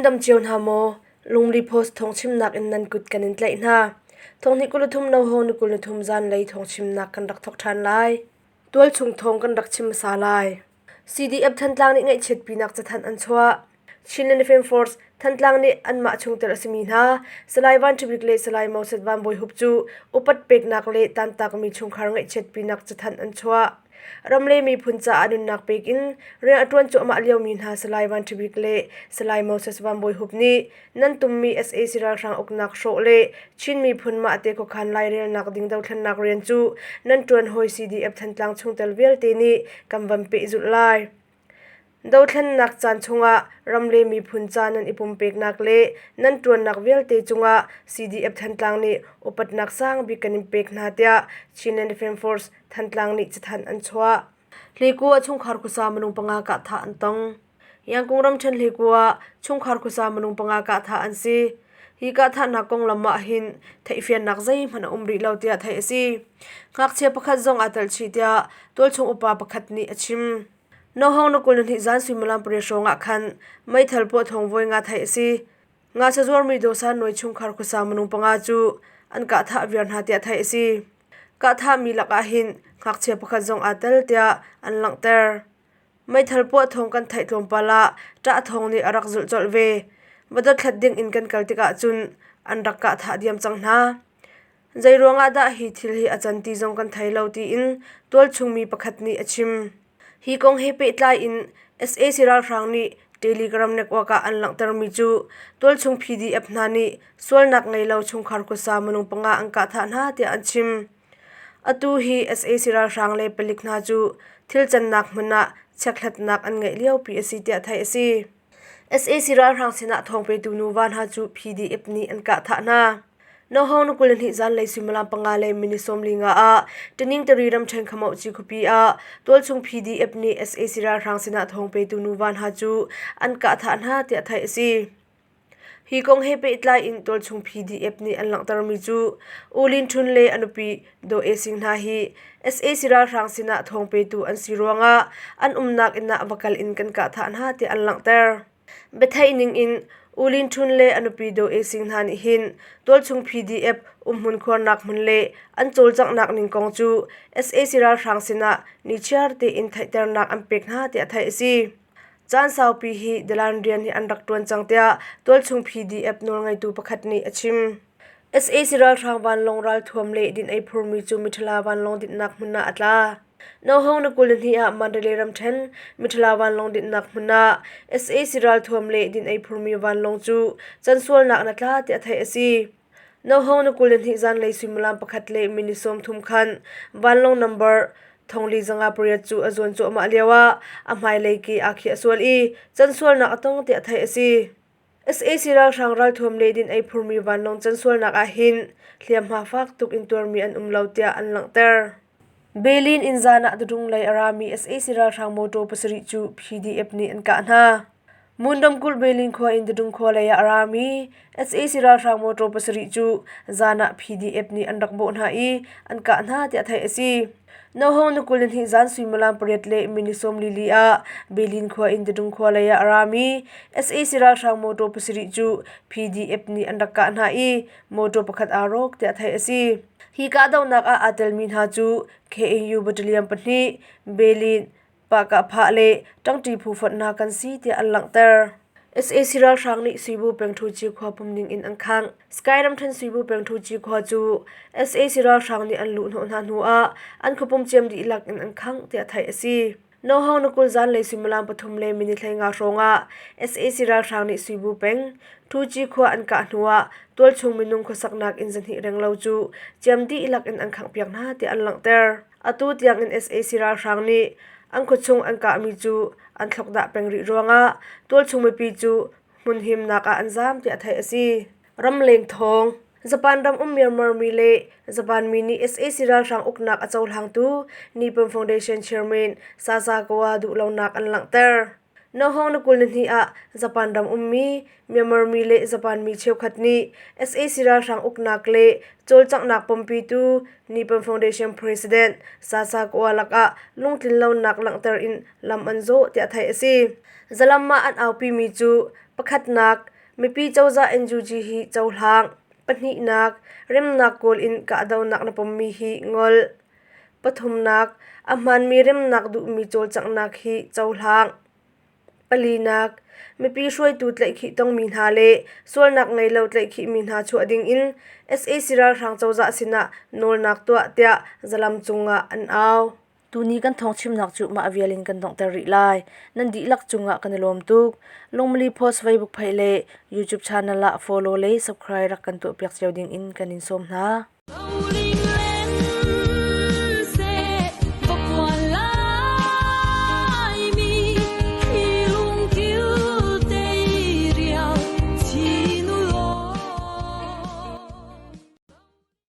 dam cio hna maw? Lungli Post thawngchimnak in nan kut kan in tlaih hna. Thonghnih 23 no hong ni 23 zanlei thawngchimnak kan rak thawk ṭhan lai. Tualchung thawng kan rak chim hmasa lai. CDF Thantlang nih ngaihchiatpinak cathanh an chuah. Chinland Defence Force Thantlang nih anmah chungtel a simi hna Salai Van Ṭha Bik le Salai Moses Van Bawi Hup cu upat peknak le tantakmi chungkhar ngaihchiatpinak cathanh an chuah. Ram le miphun caah nunnak pek in rian a ṭuan cuahmah liomi hna Salai Van Ṭha Bik le Salai Moses Van Bawi Hup nih nan tummi sac ralhrang uknak hrawh le Chin miphun mahte khuakhan lairelnak ding dothlennak rian cu nan ṭuan hawi CDF Thantlang chungtel vialte nih kan van pehzulh lai. Dothlennak caan chungah ram le miphun ca nan i pumpeknak le nan ṭuannak vialte cungah CDF Thantlang nih upatnak sang bik kan in pek hna tiah Chinland Defence Force Thantlang nih cathanh an chuah. Hleku ah chungkhar khuasa minung panga kahthah an tong. Yangkung ramṭhen hleku ah chungkhar khuasa minung panga kahthah an si. Hi kahthahnak konglam ah hin theihfiannak zeihmanh a um rih lo tiah theih a si. Ngakchia pakhat zong aa tel chih tiah tualchung upa pakhat nih a chim. Nohawng na 22 zan suimilam pariat hrawng ah khan meithal puah thawng voi nga theih a si. Nga sazuarmi Dawsan Nawi chungkhar khuasa minung panga cu an kahthah viar hna tiah theih a si. Kahthahmi lakah hin ngakchia pakhat zong aa tel tiah an langhter. Meithal puah thawng kan theih tlawmpal ah ṭah thawng nih a rak zulh colh ve. Va dothlat ding in kan kal tikah cun an rak kahthah diam cang hna. Zeiruang ah dah hi thil hi a can ti zong kan thei lo tiin tualchung mi pakhat nih a chim. Hi kong he pehtlai in sac ralhrang nih Telegram network ah an langhtermi cu tualchung PDF hna nih sualnak ngei lo chungkhar khuasa minung panga an kahthah hna tiah an chim. Atu hi sac ralhrang le palik hna cu thil cannak hmun ah chekhlatnak an ngeih liopi a si tiah theih a si. Sac ralhrang sinah thawngpetu nuva hna cu PDF nih an kahthah hna. Nohawng na 22 zanlei suimilam panga le minute 45 ah Taningtari ramṭhen Khamauhci khuapi ah tualchung PDF nih sac ralhrang sinah thawngpetu nuva hna cu an kahthah hna tiah theih a si. Hi kong he pehtlai in tualchung PDF nih an langhtermi cu U Lin Htun le a nupi Daw E Sing hna hi sac ralhrang sinah thawngpetu an si ruangah an umnak inn ah va kal in kan kahthah hna tiah an langhter. Biatheih ning in U Lin Htun le a nupi Daw E Sing hna nih hin tualchung PDF umhmun khuarnak hmun le an cawlcanghnak ning kong cu sac ralhrang sinah nichiar tein theihternak an pek hna tiah theih a si. Caan saupi hi dalan rian hi an rak ṭuan cang tiah tualchung PDF nawlngeitu pakhat nih a chim. Sac ralhrang vanlawng ralthuam le din ei phurmi cu Mithala vanlawng dinhnak hmun ah a tla. Nohawng na 22 ah Mandalay ramṭhen Mithala vanlawng dinhnak hmun ah sac ralthuam le din ei phurmi vanlawng cu cansualnak na tla tiah theih a si. Nohawng na 22 zanlei suimilam pakhat le minute 30 khan vanlawng number 458 cu a zuan cuahmah lioah a hmailei ke aa khiah sual i cansualnak a tong tiah theih a si. Sac ralhrang ralthuam le din ei phurmi vanlawng cansualnak ah hin hliamhma fak tuk in tuarmi an um lo tiah an langhter. Berlin inn zan ah Tudung lei a rami sac ralhrang motor pasarih cu PDF nih an kah hna. Mun ramkulh Berlin khua in Tudung khua lei ah a rami sac ralhrang motor pasarih cu zan ah PDF nih an rak bawh hna i an kah hna tiah theih a si. Nohawng na 22 zan suimilam pariat le minute 44 ah Berlin khua in Tidung khua lei ah a rami sac ralhrang motor pasarih cu PDF nih an rak kah hna i motor pakhat aa rawk tiah theih a si. Hi kahdohnak ah aa telmi hna cu KNU Battalion pahnih, Berlin, Pahkahphah le ṭangṭi phu fonh hna kan si tiah an langhter. Sac ralhrang nih Suibu peng Ṭhuci khua pumning in an khangh. Sky ramṭhen Suibu peng Ṭhuci khua cu sac ralhrang nih an luhhnawh hna hnu ah an khuapum ciam dihlak in an khangh tiah theih a si. Nohawng na 20 zanlei suimilam pathum le minute 15 hrawng ah sac ralhrang nih Suibu peng Ṭhuci khua an kah hnu ah tualchung minung khuasaknak inn zahnih renglo cu ciam dihlak in an khanghpiak hna tiah an langhter. Atu tiang in sac ralhrang nih an khuachung an kahmi cu an thlokdah peng rih ruangah tualchung mipi cu hmunhimnak ah an zaam tiah theih a si. Ramleng thawng Japan ram um Myanmar mi le Japan mi nih sac ralhrang uknak a cohlangtu Nippon Foundation Chairman Sasakawa duhlonak an langhter. Nohawng na 22 ah Japan ram ummi Myanmar mi le Japan mi cheukhat nih sac ralhrang uknak le cawlcanghnak pompitu Nippon Foundation President Sasakawa lakah lungtlinlonak langhter in lam an zawh tiah theih a si. Zalam ah an aupimi cu pakhatnak. Mipi cozah NUG hi cohlang. Pahnihnak, remnak kawl in kahdohnak na pommi hi ngol. Pathumnak, a hmaanmi remnak duhmi cawlcanghnak hi cohlang. Palinak, mipi hruaitu tlaihkhih tongmi hna le sualnak ngei lo tlaihkhihmi hna chuah dingin sac ralhrang cozah sinah nawlnak tuah tiah zalam cungah an au. Tuni kan thawngchimnak cu mah vial in kan donghter rih lai. Nan dihlak cungah kan i lawm tuk. Lungmali Post Facebook page le YouTube channel ah follow le subscribe rak kan tuahpiak cio ding in kan in sawm hna.